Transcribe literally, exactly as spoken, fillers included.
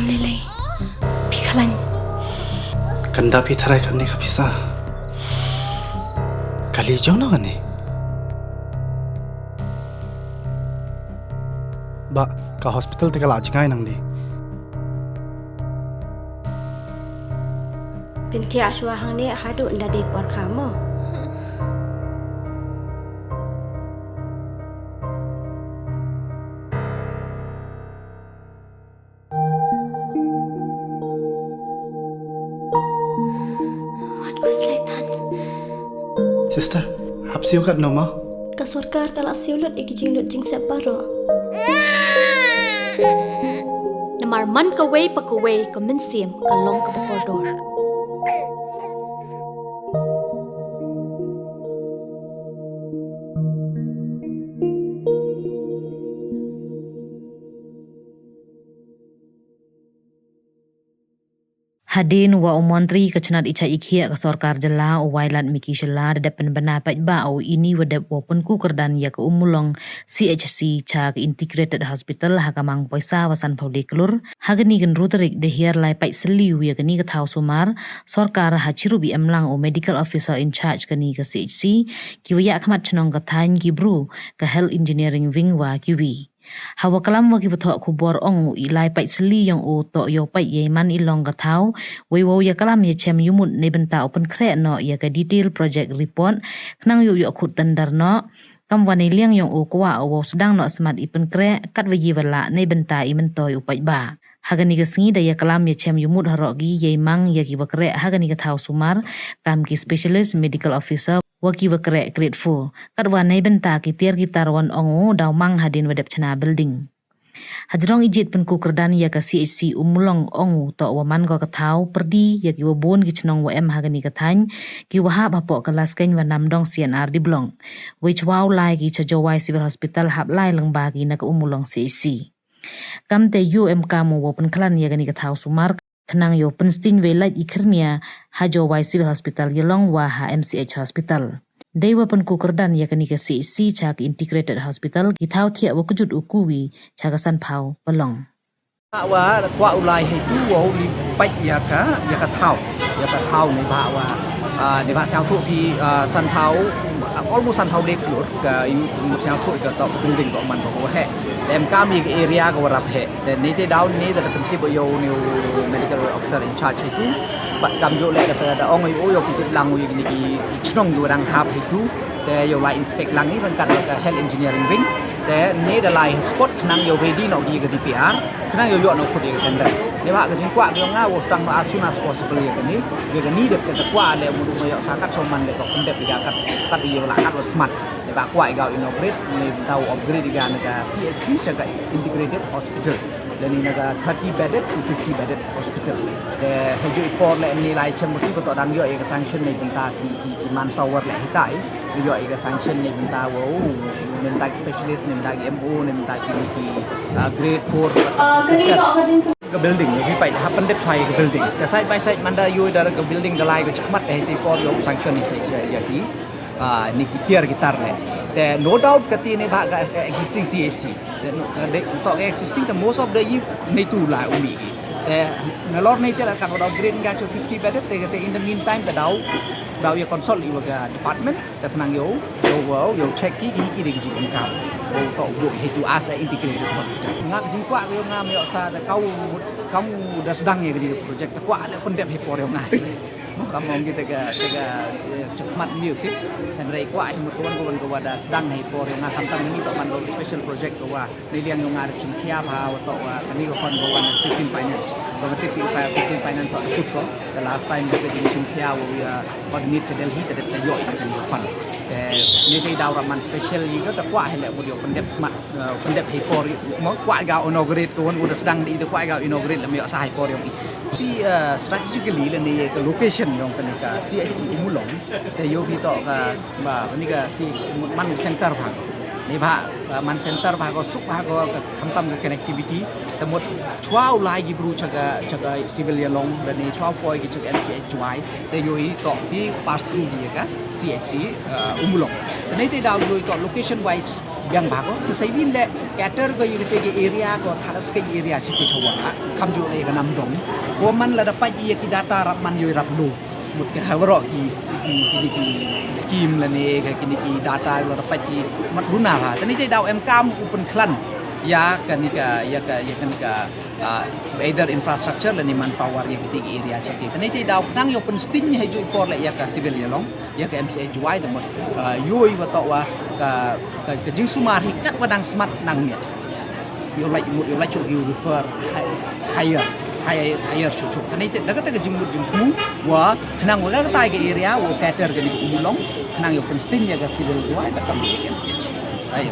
Lele, phi khlañ. Kanda phi tharai kane ka pisa. Kali jong no kane. Ba, ka hospital te ka la jngai nang di. Pynthia shwa hangne haduh nda dei por kha mo. Wat ku slaitan. Sister, hap siew kat no ma? Ka sorkar ka la siew lut i ki jinglut jingsep baroh. Namar man kawei pa kawei ka mynsiem ka long kaba kordor. Hadien wa u Montri ka chnat i chait i khiah ka sorkar jylla u Wailadmiki Shylla da dep pynbna paidbah u ini wa dep wow pynku kyrdan ya ka Ummulong C H C cha ka Integrated Hospital ha ka mang poisa wa san phaw le klur. Ha kani ka ynru tarik da hiar lai pait sylli u ya kani ka thaw sumar, sorkar ha chirup i emlang u medical officer in charge kani ka C H C, ki wa yah khmat chnong ka thaiñ, ki bru ka health engineering wing wa kiwi. Hawa klam wa ki wa thoh khubor ong u i lai pait sylli yong u toh yow pait yei man i long ka thaw, wei wow ya klam ya chem yumut neibynta u pynkhreh noh ya ka detail project report, khnang yow yoh khut tender noh. Kam wa neiliang yong u kwah u wow sdang noh smat i pynkhreh, kat wa yi wa lah neibynta i myntoi u paidbah. Ha kani ka sngi da ya klam ya chem yumut haroh ki yei mang ya ki wa kreh ha kani ka thaw sumar, kam ki specialist medical officer wa ki wa kreh grade four. Kat wa neibynta ki tiar ki tar wan ong u daw mang hadien wa dep chna building. Hajrong i jied pynku kyrdan ya ka C H C Ummulong ong u toh wa man ko ka thaw pyrdi ya ki wa bun ki chnong wa em ha kani ka thaiñ, ki wa hap hapoh ka Laskeiñ wa Namdong C and R D block. Wei chwa u lai ki cha Jowai Civil Hospital, hap lai lyngba ki na ka Ummulong C H C. Kamte yow em kam u wow pynkhlan ya kani ka thaw sumar, khnang yow pynsting wei lait i khyrnia ha Jowai Civil Hospital yalong wa ha M C H Hospital. Dei wa pynku kyrdan ya kani ka C H C cha ka Integrated Hospital, ki thaw thiah wa kjut u kuwi cha ka san phaw palong. Wa kwah u lai heitu wow li pait ya ka, ya ka thaw, ya ka thaw neibhah wa, ah, neibhah sñiawthuh phi, ah, san phaw, almost san phaw le klur ka, yu, sñiawthuh ka toh building ko man ko heh. Em kam i ka area ko rap heh. Te neite daw ne da pyntip yow ni u medical officer in charge heitu. Bad kamjooh le da, da ong yow yow pyntip lang u ya kini ki, ki chnong yow dang hap heitu. Te yow lai inspect lang i ryngkat ka health engineering wing. Te ne da lai spot khnang yow ready noh ki ka D P R, khnang yow yoh noh khut ya ka tender. Neibhah ka jingkwah ka yong nga wow sdang noh as soon as possible ya kani. Ya kani dep te da kwah le mut u yoh sa kat chong man le toh pyndep ya kat, kat yow lah kat wa smat. Neibhah kwah i ka u inaugurate, neibynta u upgrade i ka na ka C H C cha ka Integrated Hospital. Lane na ka thirty bedded to fifty bedded hospital. Te heijooh i por le ni lai chem mut ko toh dang yoh ya ka sanction neibynta ki, ki, ki manpower le hitai. Yoh ya ka sanction neibynta wow, neibynta ki specialist, neibynta ki M O, neibynta ki, ki, ah, grade four. Ka building, yow phi pait, hap pyndep chwa ya ka building. Ka side by side man da yoh da ka building da lai ka chakhmat, heiti por yow sanction i se ya, ya ki, ah, ni ki tiar ki tar le. Te no doubt kati neibhah ka, eh, existing C H C. Te no, eh, de, toh ka existing te most of the yi neitu lai u mih ki. Te nalor neite la kat wa daw upgrade ka cha fifty bedded, te, te in the meantime te daw, daw ya consult i wa ka department, te khnang yow, yow, yow, yow check ki, ki, ki dei ki jingpynkhlan. Yow toh u buh heitu as a integrated hospital. Nga ka jingkwah ka yong nga me yoh sa te kam u, kam u da sdang ya ka project, te kwah le pyndep hei por yong nga. Mo kam ong ki te ka, te ka, eh, chakhmat ni u ki. Hynrei kwah hi mut ko wan, ko wan ko wa da sdang hei por yong nga, khamtam ni toh man ko special project ko wa. Neiliang yong nga da chimkhia bha wa toh wa kani ka fund ko wan fifteen finance. Ko wa tip ki fifteen finance toh kut ko. The last time ka jingchimkhia wa, uh, coordinate cha Delhi, te dep te yoh kani ka fund. Te neite daw rap man special yi ka, te kwah hi le mut yow pyndep smat, uh, pyndep hei por mo, kwah ka inaugurate ko wan, u da sdang di, te kwah ka inaugurate le me yoh sa hei por yong i. Te, uh, strategically lane ka location yong kani ka C H C Ummulong, te yoh phi toh ka, ba, kani ka C H C Ummulong man center bha. Neibhah, uh, man center bha ko, suk bha ko, ka khamtam ka connectivity. Te mut chwa u lai ki bru cha ka, cha ka Civil Yalong, lane chwa u poi ki cha ka M C H Jowai, te yoh i toh ki pass through ki ya ka C H C, uh, Ummulong. Te neite daw yoh i toh location wise, Biang bha ko, te sa i win le cater ko ya kite ki area ko, tha ka ski area chi te chawa, kam ju le ka nam dong. Ko man la da pait ya ki data rap man yoi rap lu. Mut ka ha waroh ki s-, ki, ki, ki scheme la ne, ka ki ni ki data la da pait ki mat duna ha. Te ni te daw em kam u pynkhlan ya ka ni ka, ya ka, ya ka ni ka, ah, either infrastructure la ni manpower ya kite ki area chi te. Te ni te daw khnang yow pynsting ha ju i por le ya ka civil ya long. Ya ka M C H Jowai te mut, ah, yoi wa toh wa ka, ka, ka jingsumar hi kat wa dang smat nang miat. Yow lait mut, yow lait chuk yow refer hi-, higher, higher, higher chuk chuk. Te ni te, da kata ka jingmut jingthmu wa khnang wa kata ka area wa cater ka ni ka u long, khnang yow pynsting ya ka civil Jowai, da kam ya ka M C H. Ayo.